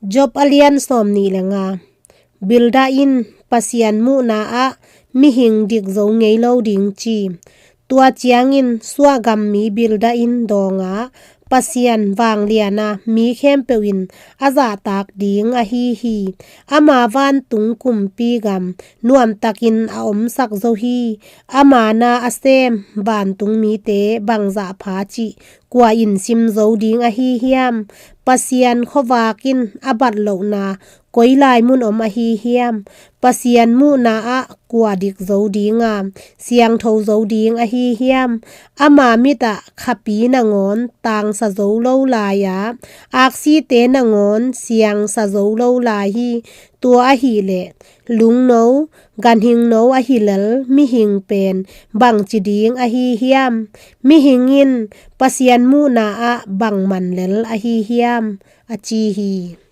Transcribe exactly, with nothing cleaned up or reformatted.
Job a lian sawm nih le nga. Bilda in Pasian muhna ah mihing dik zo ngei lo ding ci. Tua ciangin suahgam mi Bilda in dawng a, Pasian vanglian a mi khempeuh in a zahtak ding ahi hi. Ama vantung kumpi gam nuamtakin a omsak zo hi. Ama na a sem vantung mite bangzah pha cih kua in sim zo ding ahi hiam? Pasian khuavak in a bat lohna koi lai mun om ahi hiam? Pasian muhna ah kua dik zo ding a, siangtho zo ding ahi hiam? Ama mit ah khapi nangawn tangsa zo lo lai a, aksite nangawn siangsa zo lo lai hi. Tua ahih leh lungno, ganhingno ahi lel mihing pen bangci ding ahi hiam? Mihing in Pasian muhna ah bang man lel ahi hiam? A ci hi.